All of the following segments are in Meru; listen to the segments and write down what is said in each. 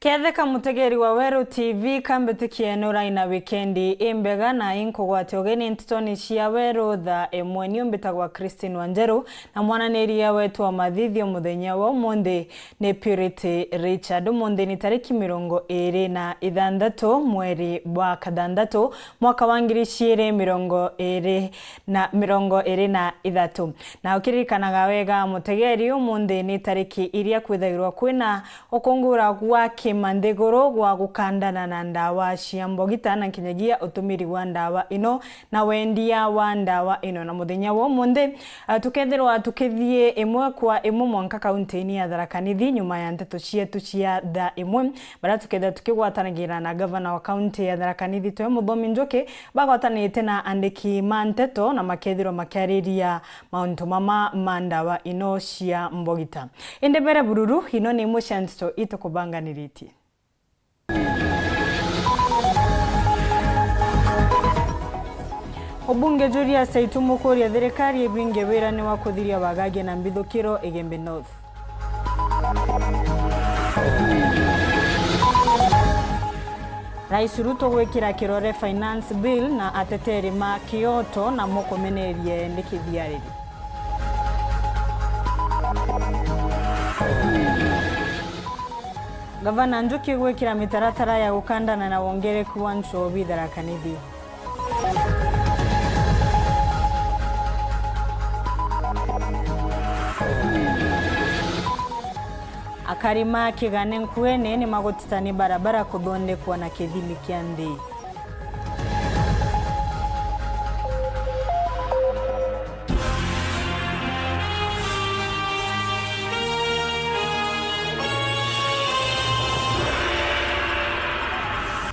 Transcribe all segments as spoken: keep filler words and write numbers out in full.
Ketheka mutegeri wa Weru T V, kambitikie nurai na wikendi imbega na inkugwate ugeni ntitoni cia Weru thaa imwe. Niu mbitagwa Christine Wanjeru, na mwananiria wetu wa mathithio muthenya wa umunthi ni Purity Richard. Umunthi ni tariki mirongo iri na ithanthatu mweri bwa kathanthatu, mwaka wa ngiri ciiri mirongo iri na mirongo iri na ithatu. Na ukiririkanaga wega, mutegeri, umunthi ni tariki iria kwithagirwa kwina ukungura gwa kimanthiguru gwa gukandana na ndawa cia mbogita na nkinyagia utumiri wa ndawa ino na wendia wa ndawa ino. Na muthenya wa umunthi, ah, tukethirwa tukithii imwe kwa imwe mwanka kaunti-ini ya Tharaka Nithi nyuma ya nteto cietu cia thaa imwe, baria tukethirwa tukigwatanagira na gavana wa kaunti ya Tharaka Nithi, Twae Muthomi Njuki, bagwatanite na andiki ma nteto na makethirwa makiariria mauntu mama ma ndawa ino cia mbogita. Indi mbere bururu, ino ni imwe cia nteto itukubanganiritie. Mubunge Julius Saitumu kuria thirikari ibinge wirane wa kuthiria wagagia na mbithukiro Igembe North. Rais Ruto gwikira kirore Finance Bill na ateteri ma Kioto na mukumenerie ni kithiariri. Gavana Njuki gwikira mitaratara ya gukandana na wongereku wa nchobi Tharaka Nithi. Akari ma Kigane Nkuene ni magutitani barabara kuthondekwa na kithimi kia nthi.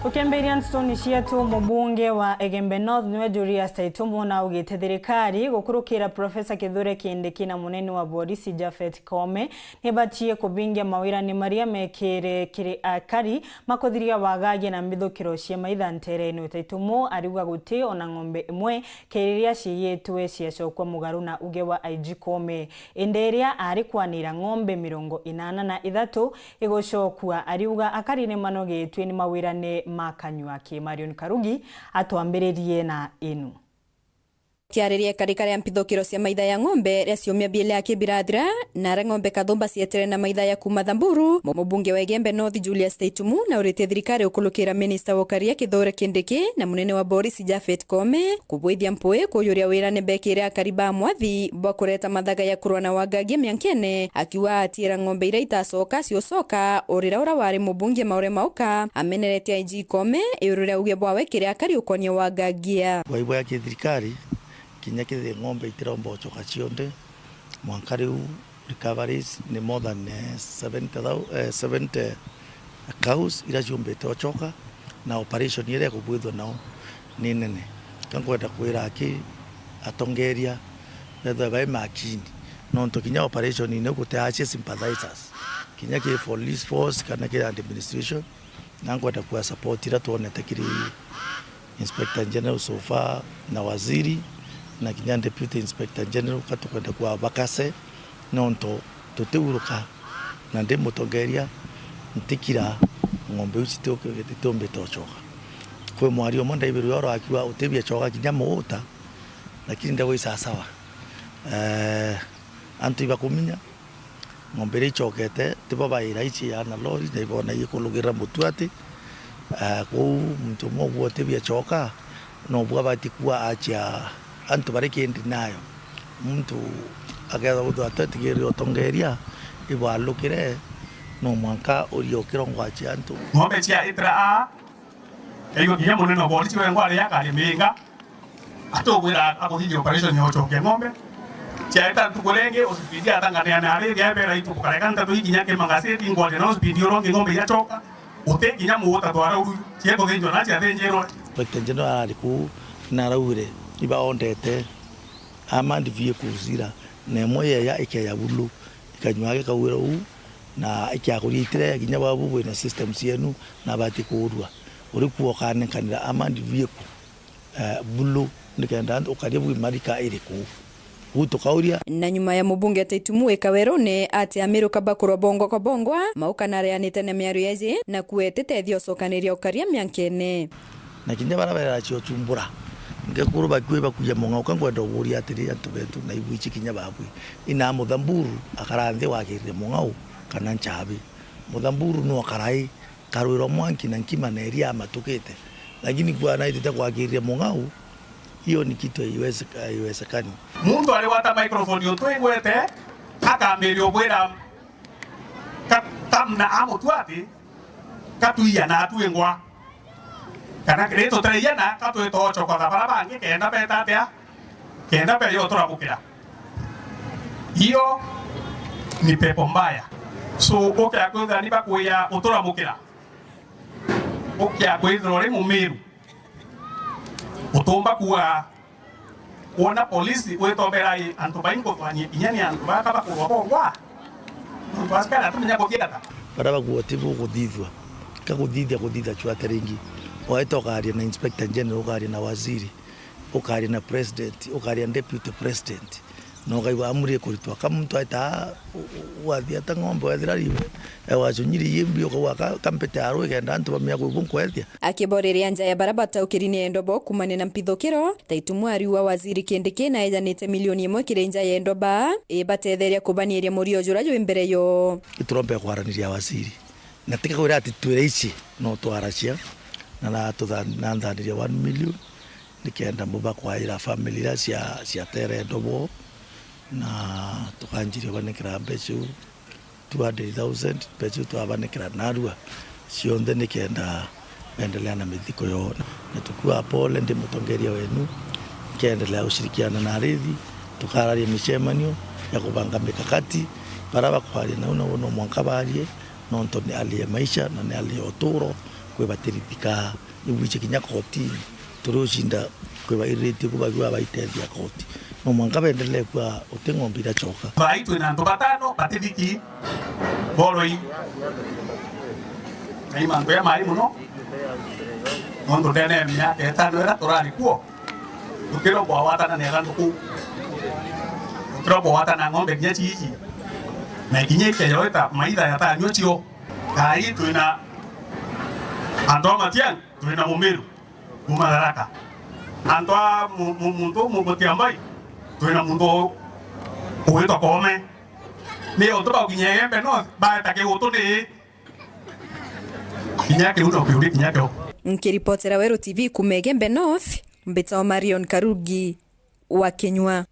Tukimbiria ntetoni cietu, mubunge wa Igembe North niwe Julius Taitumu na augite thirikari gukurukira Professor Kithure Kindiki na munene wa borisi Japhet Koome nibatie kubingia mawirane maria mekire kiri akari makuthiria wagagia na mbithukiro cia maitha nterene. Taitumu ariuga guti ona ng'ombe imwe kiri iria ciiyitwe ciacokua mugaru na uge wa I G Koome. Indi iria ari kwanira ng'ombe mirongo inana na ithatu igucokua, ariuga akari ni manogetue ni mawirane ma kanyua ki. Marion Karugi atwambiririe na inu. Kiariria ikarika ria mbithukiro cia maitha ya ng'ombe ria ciumia biiri aki birathira, na aria ng'ombe kathumba cietere na maitha ya kuuma Thamburu, mu-, mubunge wa Igembe North Julius Taitumu na urite thirikari ukulukira minista wa ukaria Kithure Kindiki na munene wa borisi Japhet Koome kubwithia mpui kuyuria wirane bekire akari ba mwathi bwa kureta mathaga ya kurwa na wagagia miankene, akiuga atiira ng'ombe iria itacoka ciucoka urira uria wari mubunge Maure Mauka ameneretie I G Koome iuru ria uge bwawe kiri akari ukonia wagagia. Bwaibwa ya kithirikari, kinya kithie ng'ombe itiromba ucoka cionthe, mwanka riu recoveries ni more than, eh, seventy thou-, eh, seventy cows iria ciumbite ucoka, na operation iria ikubwithwa nao ni nene. Ka nkwenda kwira aki atongeria bethwe bai makini, nontu kinya operation ine guti acia sympathizers, kinya ki police force kana ki administration, na nkwenda kua support iria twonete kiri Inspector General so far na waziri na kinya Deputy Inspector General, ka tukwenda kua bakase, nontu tutiuruka na ndi mutongeria ntikira ng'ombe iu citiumbite ucoka. Kwi mwaria umwe ndaibirwe oro akiuga utibia coka kinya muuta, lakini ndegwa isasawa. Eh, antu ibakuminya, ng'ombe iria icokete, tibo baira ici ya na lori, na ibona ikulugirira mutu ati, eh, kou muntu umwe uguo utibia coka, nobu abati kuwa acia antu bari kindi nayo. Muntu akethwa guthwa atetigirire utongeria, ibo alukire, no mwanka urie ukirongo acia antu. Ng'ombe cia itira a Kaigua kinya munene wa borisi wengwa aria akari minga, atugwira akuthithia operation ya ucokia ng'ombe. Ciaeta ntuku ringi, ucipindi atanganeane ari ria mbere itu bukareka ntatu ikinya ki magazeti, ngwaria na ucipindi urongi ng'ombe igacoka. Uti kinya muuta twara uru, ciekuthinjwa na ciathinjirwe. Inspector General ari kuu na araugire ibaondete armored vehicles ira, na imwe yeya ikeya bulu, ikanyua gikaugire uu, na ikiakuria itire kinya babu bwina system cienu, na abati kuurua. Uri kuo ukanenkanira armored vehicle, eh, bulu, nikenda ukaria bwi marika iri kuu. Uu tukauria. Na nyuma ya mubunge Taitumu wika werune ati Amiru kabakurwa bongwa kwa bongwa, Mauka nareanite na miario yeji, na kuetite ethia ucokaniria ukaria miankene. Na kinya bara beracia uchumbura, ngekuru bakui bakuja mung'au, ka ngwenda uburia atiri, antu betu, na ibwichi kinya babwi, ina Muthamburu akara nthi wakirire mung'au kana nchabi? Muthamburu no karai karwirwa mwanki na nkima na iria amatukite, lakini kwa naitite kwakirire mung'au, hiyo ni kitu haiwezi-, haiwezekani. Muntu arigwata microphone utwigwete, akambiria ubwira ka-, kamna amutua ati, katuiya na atwingwa. Kana ri tutaraiyana, ka twitochokotha bara bangi kenda beta atia? Kenda beja uturamukira. Hiyo ni pepo mbaya. So, ukea kwithira ni bakuya uturamukira, ukea kwithirwa uri Mumiru, utumba kuga, wona polisi witombera i antu bainguthwanie, inya ni antu baka bakurwa bongwa. Nontu askari atumenya kuthia ata? Bara bakuwa ti bukuthithua. Ka kuthithia, kuthitha chwate ringi. Waita ukaria na Inspector General, ukaria na waziri, ukaria na president, ukaria na deputy president. Na ukaigua amri ikuritwa. Ka muntu aita, u-, u-, wathia ta ng'ombe wethira riwe, e wacunyiri yimbi, ukauga ka-, kampete aru ikenda antu bamia kuigua nkwethia. Akiboreria nja ya bara bataukiri ni endo bo kumania na mpithukiro, Taitumu ariuga waziri Kindiki naejanite milioni imwe kiri nja ya endo baa, ibatetheria kubaniria murio jura jwi mbere yo. Turombe kwaraniria waziri. Na tika kwira ati twire ici, no twaracia, na natutha-, nanthaniria one million, nikenda muba kwaira family iria cia, ciatere endo bo, na tukanjiria banikira mbeca iu. Two hundred thousand, mbeca iu twabanikira narua cionthe nikenda bendelea na mithiko yoo. Na tukua pole, ndi mutongeria wenu, nkiendelea gushirikiana na arithi, tukararia micemanio ya kubanga mikakati, bara bakwaria nau nabo no mwanka barie, nontu ni hali ya maisha na ni hali ya uturo, kwi batirithika. Ibwichi kinya kotini, turi ucinda kwibairiritie ku bagua baitethia koti. No mwanka bendelee kwa uti ng'ombe iracoka. Thaai twina antu batano batithiki boroi. Na i mantu ya mai mono, nontu ndene ya miaka itano ira turari kuo, tukirwa bwawatana na ithanduku, tukirwa bwawatana ng'ombe kinya ciiji, na kinya ikeyoita maitha yatanyua cio. Thaai twina antu a Matiang'i, twina Mumiru kuma Tharaka. Antu a mu-, mu-, muntu umu Mutiambai, twina muntu u-, ugwitwa Koome. Ni untu bau kinya Igembe North baeta kigutu ni kinya kiu no kiuri kinya kio. Nkiripotera Weru T V kuma Igembe North, mbitagwa Marion Karugi wa Kinyua.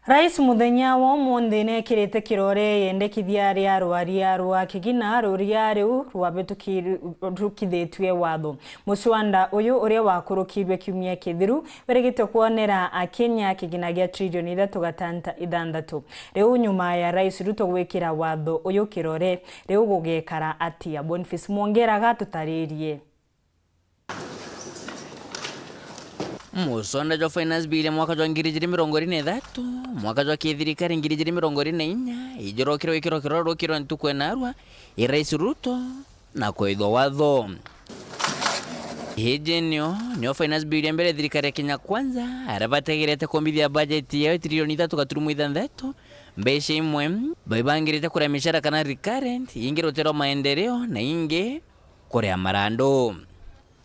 Rais muthenya wa umunthi nekirite kirore yendekithia ria rwaria rwa kigina ruria riu rwabituki-, rukithitue watho. Muswanda uyu uria wakurukirwe kiumia kithiru werigite kwonera Akenya kigina gia trilioni ithatu gatanta ithanthatu. Riu nyuma ya Rais Ruto gwikira watho uyu kirore, riu gugekara atia? Boniface Mwongera gatutaririe. Muswanda jwa Finance Bill ya mwaka jwa ngiri ijiri mirongo iri na ithatu, mwaka jwa kithirikari ngiri ijiri mirongo iri na inya, ijurokirwe ikirokirwa rukirwe ntuku enarua i Rais Ruto na kwithwa watho. Iji nio, nio Finance Bill ya mbere thirikari ya Kenya Kwanza aria bategerete kumbithia bajeti yao trilioni ithatu gaturumo ithanthatu, mbeca imwe baibangirite kuria mishara kana recurrent, ingi ruterwa maendeleo na ingi kuria marandu.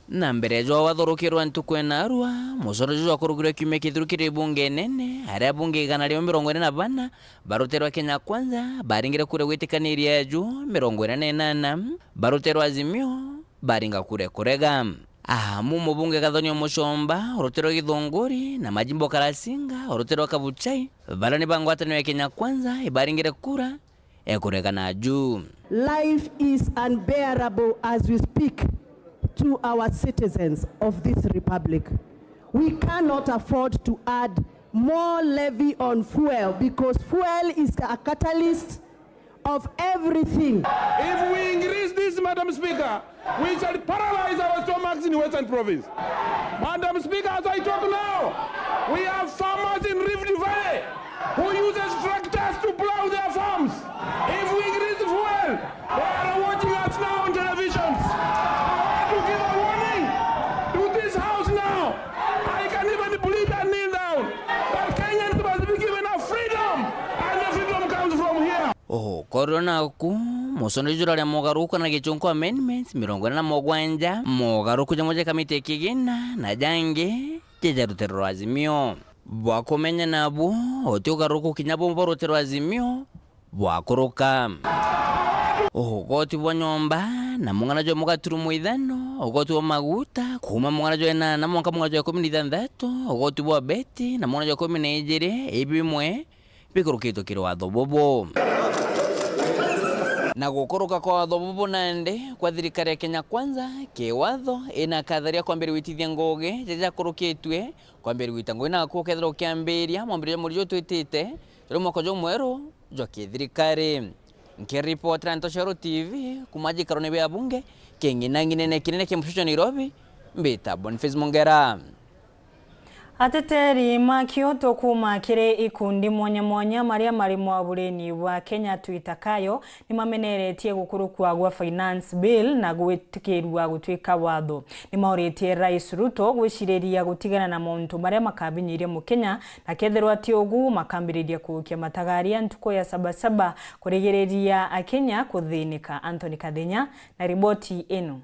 Na mbere jwa watho rukirwa ntuku enarua, musoro juju jwakurukirwe kiumia kithiru kiri bunge nene, aria abunge igana rimwe mirongo iri na bana baruterwa Kenya Kwanza baringire kura gwitikaniria ju mirongo iri na inana, baruterwa Azimio baringa kura kurega. Amu mubunge Gathoni Omuchomba uruterwa Githunguri na Majimbo Kalasinga uruterwa Kabuchai, baria ni ba ngwataniro ya Kenya Kwanza ibaringire kura ekuregana ju. Life is unbearable as we speak to our citizens of this republic. We cannot afford to add more levy on fuel because fuel is a catalyst of everything. If we increase this, Madam Speaker, we shall paralyze our stomachs in Western Province. Madam Speaker, as I talk now, we have farmers in Rift Valley who uses tractors to plow their farms. If we increase fuel, they are watching us now on televisions. I want to give a warning to this house now. I can even plead and kneel down that Kenyans must Oro naku, musondeji juraria mogaruku kana gichunku amendments mirongo ina na mugwanja, mogaruku jamwe ja kamiti ya kigina na jangi jaja rutero rwa Azimio. Bwa kumenya nabu, uti ugaruku kinya bumwe bwa rutero rwa Azimio bwakuruka. Ugoti bwa nyomba na mung'ana jwa mugaturumo ithano, ugoti bwa maguta kuuma mung'ana jwa inana mwanka mung'ana jwa ikumi na ithanthatu, ugoti bwa beti na mung'ana jwa ikumi na ijiri, i bimwe bikurukitwe kiri watho bubu. Na gukuruka kwa watho bubu nandi kwa thirikari ya Kenya Kwanza, kiwatho ina katharia kwambiria gwitithia ngugi jaja jakurukitwe, kwambiria gwita ngugi naku ukethirwa ukiambiria mwambiririo jwa mweri juju twitite, juri mwaka jumweru jwa kithirikari. Nkiripotera Ntoshero T V kuma gikarone bia bunge king'inang'inene kinene kia Mshocho Nairobi, mbita Boniface Mongera. Ateteri ma Kyoto kuuma kiri ikundi mwanya mwanya maria mari mwabureni bwa Kenya Twitakayo ni mameneretie gukurukua gwa Finance Bill na gwitikirua gutuika watho. Ni mauritie Rais Ruto gwiciriria gutigana na mauntu maria makabinyiria Mukenya, na kethirwa ti ugu, makambiriria kuukia matagaria ntuku ya Sabasaba kurigiriria Akenya kuthinika. Anthony Kathenya na riboti ino.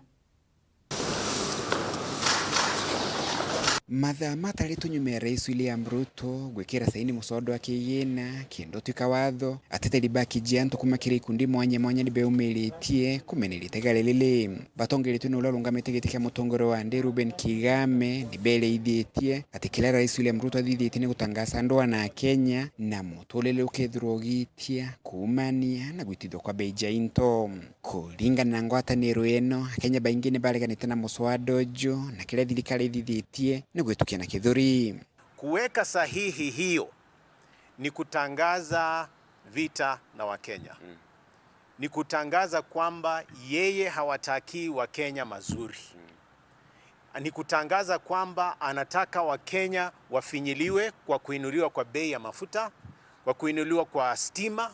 Mathaa mataritwe nyuma ya Rais William Ruto gwikira saini muswada wa kigina kenda utuika watho, ateteri ba Kijiantu kuma kiri ikundi mwanya mwanya ni beumiritie kumeneria itegare riri. Batongeretwe ni uria urungamite giti kia mutongoria wa nthi Reuben Kigame, ni bereithitie ati kiria Rais William Ruto athithitie ni gutangaasa ndwaa na Akenya, na muturire ukethirwa ugiitia kuumania na gwitithua kwa bei ja into. Kuringana na ngwataniro ino, Akenya baingi ni bareganite na muswada uju, na kiria thirikari ithithitie ni gwitukia na kithuri. Kuweka sahihi hiyo ni kutangaza vita na Wakenya. Mm. Ni kutangaza kwamba yeye hawatakii Wakenya mazuri. Mm. Ni kutangaza kwamba anataka Wakenya wafinyiliwe kwa kuinuliwa kwa bei ya mafuta, kwa kuinuliwa kwa stima,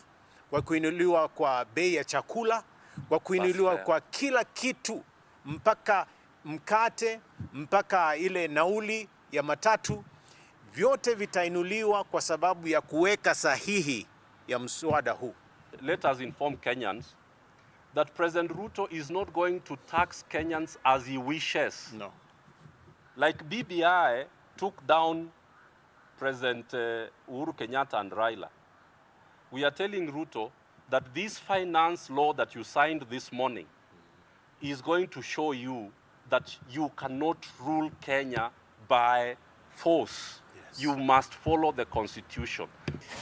kwa kuinuliwa kwa bei ya chakula, kwa kuinuliwa kwa kila kitu, mpaka mkate, mpaka ile nauli ya matatu, vyote vitainuliwa kwa sababu ya kuweka sahihi ya mswada huu. Let us inform Kenyans that President Ruto is not going to tax Kenyans as he wishes. No. Like B B I took down President, uh, Uhuru Kenyatta and Raila, we are telling Ruto that this finance law that you signed this morning is going to show you that you cannot rule Kenya by force. Yes. You must follow the constitution.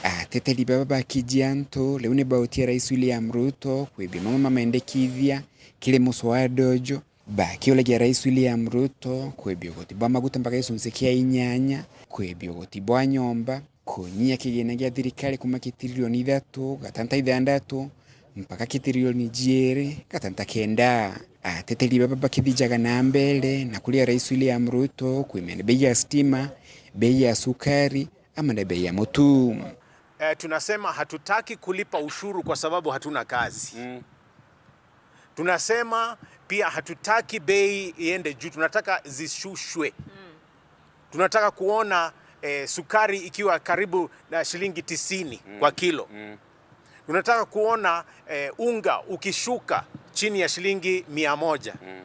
Ateteri baba ba Kijiantu riu ni bautie Rais William Ruto kwibia mamwe mamendekithia kiri muswada uju, bakiuragia Rais William Ruto kwibia ugoti bwa maguta mpaka gicunci kia inyanya, kwibia ugoti bwa nyomba, kunyia kigina gia thirikari kuma kitiririoni ithatu gatanta ithandatu mpaka kitiririoni jiiri gatanta kenda. Ateteri baba bakithijaga na mbere na kuria Rais William Ruto kwimena bei ya stima, bei ya sukari, ama na bei ya mutu. Eh, tunasema hatutaki kulipa ushuru kwa sababu hatuna kazi. Mm. Tunasema pia hatutaki bei iende juu, tunataka zishushwe. Mm. Tunataka kuona, eh, sukari ikiwa karibu na shilingi tisini kwa kilo. Mm. Tunataka kuona, eh, unga ukishuka chini ya shilingi mia moja. Mm.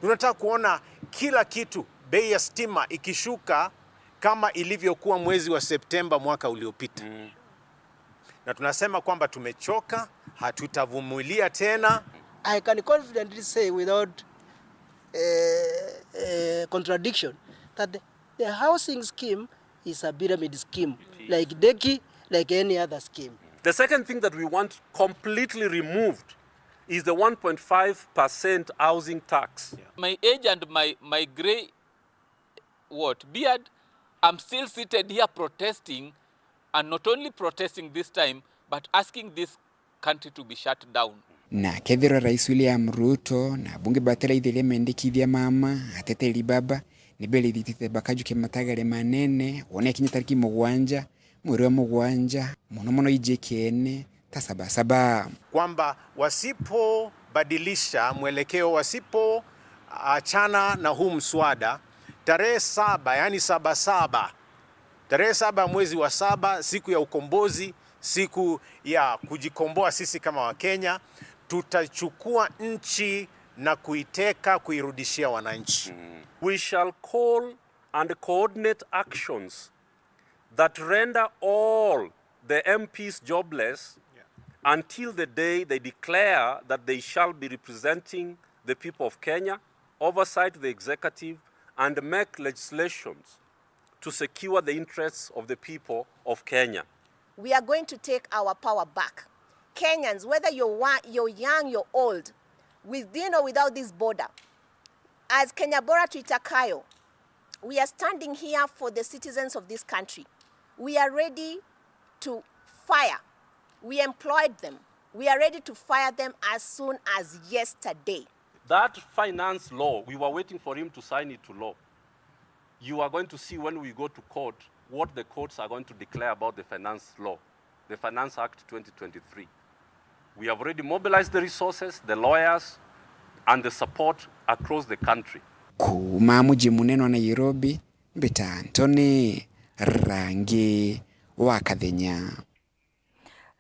Tunataka kuona kila kitu, bei ya stima ikishuka kama ilivyokuwa mwezi wa Septemba mwaka uliopita. Mm. Na tunasema kwamba tumechoka, hatutavumilia tena. I can confidently say without, eh, eh, contradiction that the, the housing scheme is a pyramid scheme, like deki, like any other scheme. The second thing that we want completely removed is the one point five percent housing tax. My age and my, my grey what, beard, I'm still seated here protesting, and not only protesting this time, but asking this country to be shut down. Na kethirwa Rais William Ruto na abunge batiraithiria mendekithia mama, ateteri baba ni berithitite bakajukia matagare manene, wone kinya tariki mugwanja, mweri wa mugwanja, mono mono iji ikiene ta Sabasaba. Kwamba wasipobadilisha mwelekeo, wasipoachana na huu mswada, tarehe saba, yani Sabasaba, tarehe saba mwezi wa saba, siku ya ukombozi, Siku ya kujikomboa sisi kama Wakenya, tutachukua nchi na kuiteka, kuirudishia wananchi. We shall call and coordinate actions that render all the M Ps jobless until the day they declare that they shall be representing the people of Kenya, oversight the executive, and make legislations to secure the interests of the people of Kenya. We are going to take our power back. Kenyans, whether you're wa-, you're young, you're old, within or without this border, as Kenya Bora Tuitakayo, we are standing here for the citizens of this country. We are ready to fire. We employed them. We are ready to fire them as soon as yesterday. That finance law, we were waiting for him to sign it to law. You are going to see when we go to court what the courts are going to declare about the finance law, the Finance Act twenty twenty-three. We have already mobilized the resources, the lawyers, and the support across the country. Kuuma muji munene wa Nairobi, mbita Anthony Rangi wa Kathenya.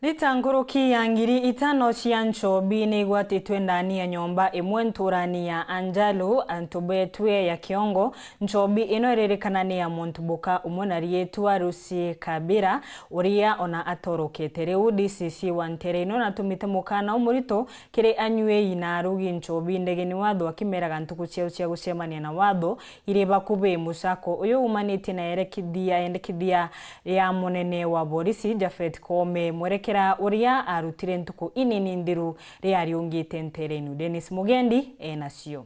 Rita nkuruki ya ngiri itano cia nchobi ni igwatitwe ndani ya nyomba imwe nturani ya Anjalu, antu betwe ya Kiongo. Nchobi ino iririkana ni ya muntu buka umwe na riitwa Lucy Kabira, uria ona atorokete. Riu D C C wa ntere ino natumite mukana umurito kiri anyui na arugi nchobi ndegeni watho, akimeraga ntuku ciao cia gucemania na watho iri bakubi. Mucako uyu umanitie na erekithia, endekithia ria munene wa borisi Japhet Koome, mwerekera uria arutire ntuku inini nthiru ria ariungite nterenu. Dennis Mugendi enacio.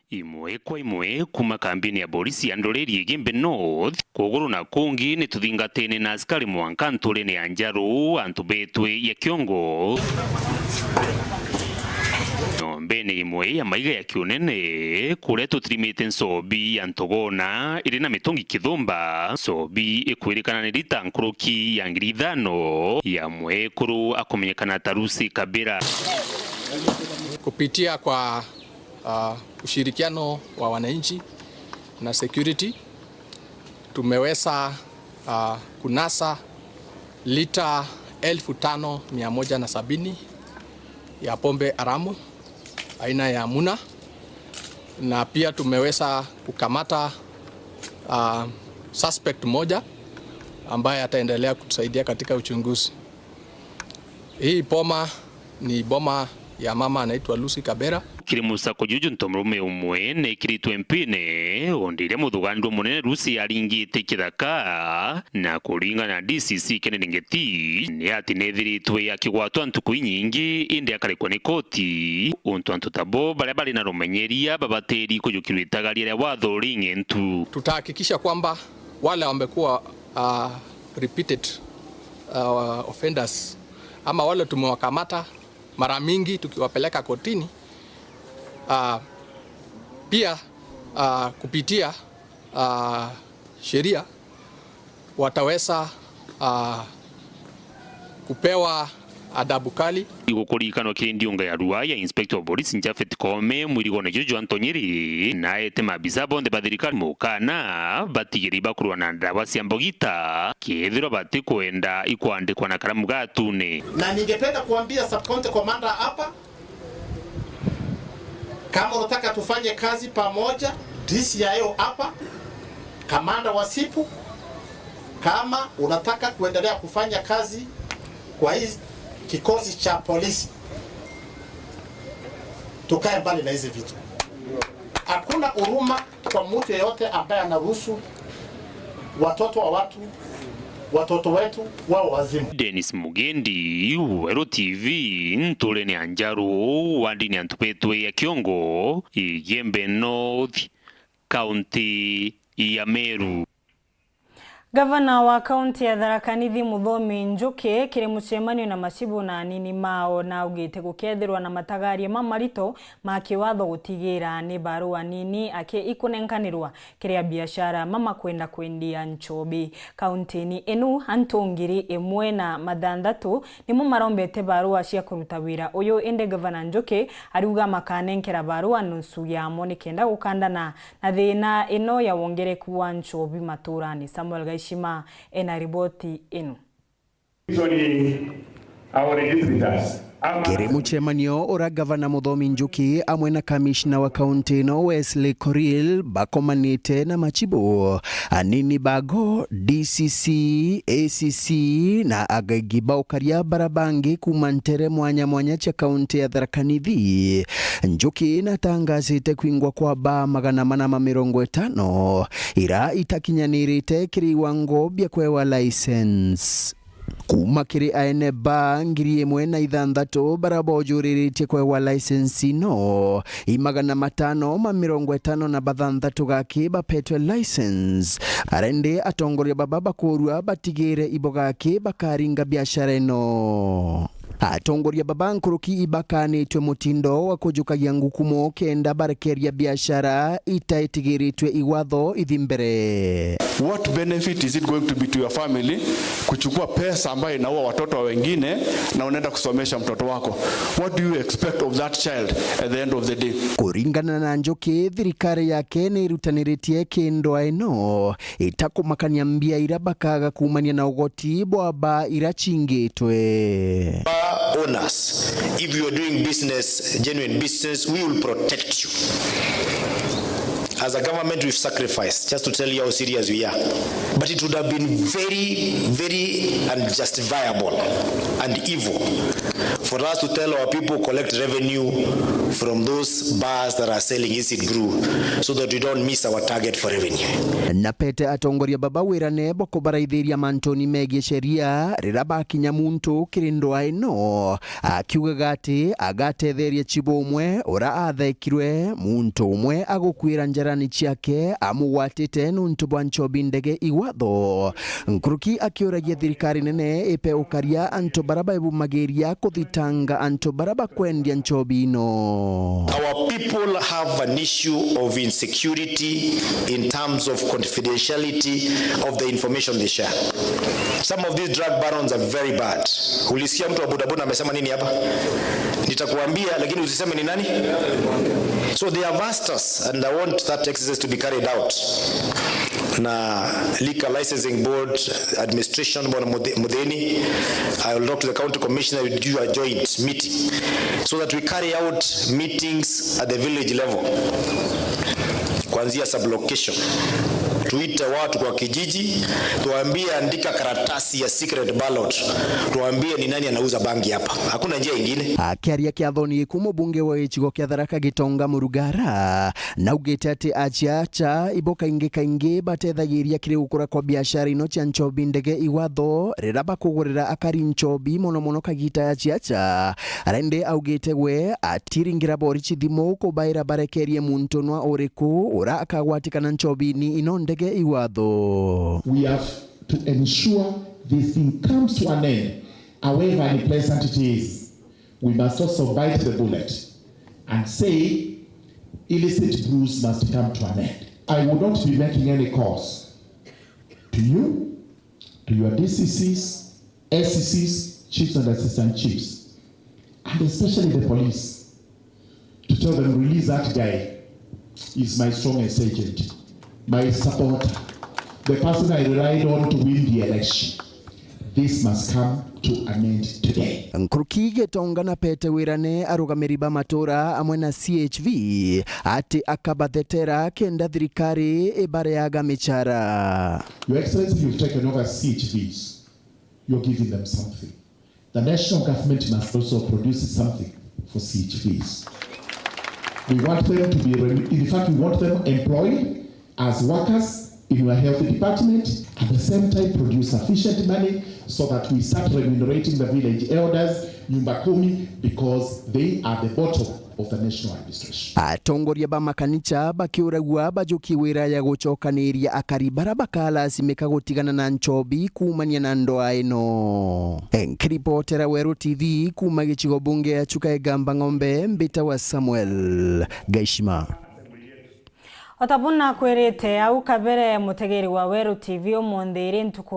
Imwe kwa imwe kuuma kambini ya borisi ya Ndoreri Igembe North, kuguru na kungi ni tuthingatene na askari mwanka nturene ya Njaru, antu betwe ya Kiongo. Nyombene imwe ya maiga ya Kiunene, kuria tutirimite nchobi ya ntogona iri na mitungi kithumba. Nchobi ikwirikana ni rita nkuruki ya ngiri ithano ya mwekuru akumenyekana ta Lucy Kabira. Kupitia kwa, ah, ushirikiano wa wananchi na security, tumeweza, ah, kunasa lita elfu tano mia moja na sabini ya pombe haramu aina ya Muna, na pia tumeweza kukamata, ah, suspect moja ambaye ataendelea kutusaidia katika uchunguzi. Hii boma ni boma ya mama anaitwa Lucy Kabera. Kiri musako juju ntomurume umwe nekiritwe mpine, undi iria muthugandu munene Lucy aringite kithaka, na kuringana na D C C Kennedy Ngeti, ni ati nethiritwe akigwatwa ntuku inyingi, indi akarikwa ni koti, untu antu tabo baria bari na rumenyeria babatiri kujukirwa itagaria ria watho ring'entu. Tutahakikisha kwamba wale wamekuwa, ah, repeated, ah, offenders, ama wale tumewakamata mara mingi tukiwapeleka kotini, ah, pia, ah, kupitia, ah, sheria wataweza, ah, kupewa adabu kali. Igukurikanwa kiri ndiunga ya rua ya Inspector of Police Japhet Koome, mwirigone juju jwa ntonyiri, na aete maabisa bonthe ba thirikari mukana batigiri bakurwa na ndawa cia mbogita, kethirwa batikwenda ikwandikwa na karamu gatune. Na ningependa kuambia sub county commander hapa, kama unataka tufanye kazi pamoja, D C I O hapa, kamanda wa sipu, kama unataka kuendelea kufanya kazi kwa hii kikosi cha polisi, tukae mbali na hizi vitu. Hakuna huruma kwa mtu yeyote ambaye anaruhusu watoto wa watu, watoto wetu wao wazimu. Dennis Mugendi, Weru T V, nturene ya Njaru, wandini ya Ntubetwe ya Kiongo, Igembe North, kaunti ya Meru. Gavana wa kaunti ya Tharaka Nithi Muthomi Njuki kiri mucemanio na macibu na anini mao, na augite gukethirwa na matagaria mamarito ma kiwatho gutigira ni barua nini aki ikunenkanirwa kiri abiashara mamakwenda kwendia nchobi. Kauntini inu antu ngiri imwe na mathanthatu nimo marombete barua cia kuruta wira uyu, indi Gavana Njuki ariuga makanenkera barua nusu yamo nikenda gukandana na thina ino ya wongereku wa nchobi maturani. Samuel Gaishima ena riboti ino. Our legislators. Kiri mucemanio ura Gavana Muthomi Njuki amwe na kamishna wa kaunti ino Wesley Korir bakomanite na machibu, anini bago, D C C, A C C na agaigi ba ukaria bara bangi kuuma ntere mwanya mwanya cia kaunti ya Tharaka Nithi, Njuki natangazite kwingwa kwa baa magana mana ma mirongo itano ira itakinyanirite kiri iwango bia kwewa license. Kuuma kiri aene ba ngiri imwe na ithanthatu bara bojuriritie kwewa license ino, i magana matano ma mirongo itano na bathanthatu gaki bapetwe license. Arendi atongoria baba bakurua batigire ibo gaki bakaringa biashara ino. Atongoria baba nkuruki ibakanitwe mutindo wa kujukagia ngukumo kenda barekeria biashara itaitigiritwe iwatho ithi mbere. What benefit is it going to be to your family kuchukua pesa ambayo inaua watoto wa wengine na unaenda kusomesha mtoto wako? What do you expect of that child at the end of the day? Kuringana na Njuki, thirikari yake ni irutaniritie kindwa ino itakumakania mbia ira bakaga kuumania na ugoti bwa baa ira chingitwe. Bar owners, if you are doing business, genuine business, we will protect you. As a government, we've sacrificed just to tell you how serious we are. But it would have been very, very unjustifiable and evil for us to tell our people collect revenue from those bars that are selling illicit brew so that we don't miss our target for revenue. Na pete atongoria baba wirane bwa kubaraithiria mantuni megii sheria rira bakinya muntu kiri ndwa ino, akiugaga ati agatetheria chibu umwe ura athekirwe, muntu umwe agukwira njarani ciake amugwatite nuntu bwa nchobi ndege iwatho. Nkuruki akiuragia thirikari nene ipe ukaria antu bara baibumagiria kuthitanga antu bara bakwendia nchobi ino. Our people have an issue of insecurity in terms of confidentiality of the information they share. Some of these drug barons are very bad. Ulisikia mtu wa bodaboda amesema nini hapa? Nitakuambia, lakini usiseme ni nani. So they have asked us, and I want that exercise to be carried out. Na Liquor Licensing Board administration, Bwana Muthe-, Mutheni, I will talk to the county commissioner, we do a joint meeting so that we carry out meetings at the village level, kuanzia sub-location. Tuite watu kwa kijiji, tuambie, andika karatasi ya secret ballot, tuambie ni nani anauza bangi hapa. Hakuna njia ingine. Akiaria kiathoni giku, mubunge wa gicigo kia Tharaka Gitonga Murugara naugite ati aciaca ibo kaingi kaingi batethagiria kiri gukura kwa biashara ino cia nchobi ndege iwatho rira bakugurira akari nchobi, mono mono kagita ya ciaca. Arendi augite gwe atiringira borichi thimu kubaira barekerie muntu nwa uriku ura akagwatikana nchobini ino ndege iwatho. We have to ensure this thing comes to an end, however unpleasant it is. We must also bite the bullet and say illicit brews must come to an end. I will not be making any calls to you, to your D C Cs, S C Cs, chiefs and assistant chiefs, and especially the police, to tell them, "Release that guy. He's my strongest agent, my supporter, the person I relied on to win the election." This must come to an end today. Nkuruki Gitonga na pete wirane arugamiri ba matura amwe na C H V ati akabathetera kenda thirikari ibareaga michara. Your Excellency, you've taken over C H Vs. You're giving them something. The national government must also produce something for C H Vs. We want them to be, rem-, in fact, we want them employed as workers in your health department, at the same time produce sufficient money so that we start remunerating the village elders, nyumba kumi, because they are the bottom of the national administration. Atongoria ba makanicha bakiuragua bajukie wira ya gucokaniria akari bara bakalasimika gutigana na nchobi kuumania na ndoa ino. Nkiripotera Weru T V kuuma gicigo bunge ya Chuka Igamba Ng'ombe, mbitawa Samuel Gaishima. O ta buna kwirite au kabere, mutegeri wa Weru T V umunthi iri ntuku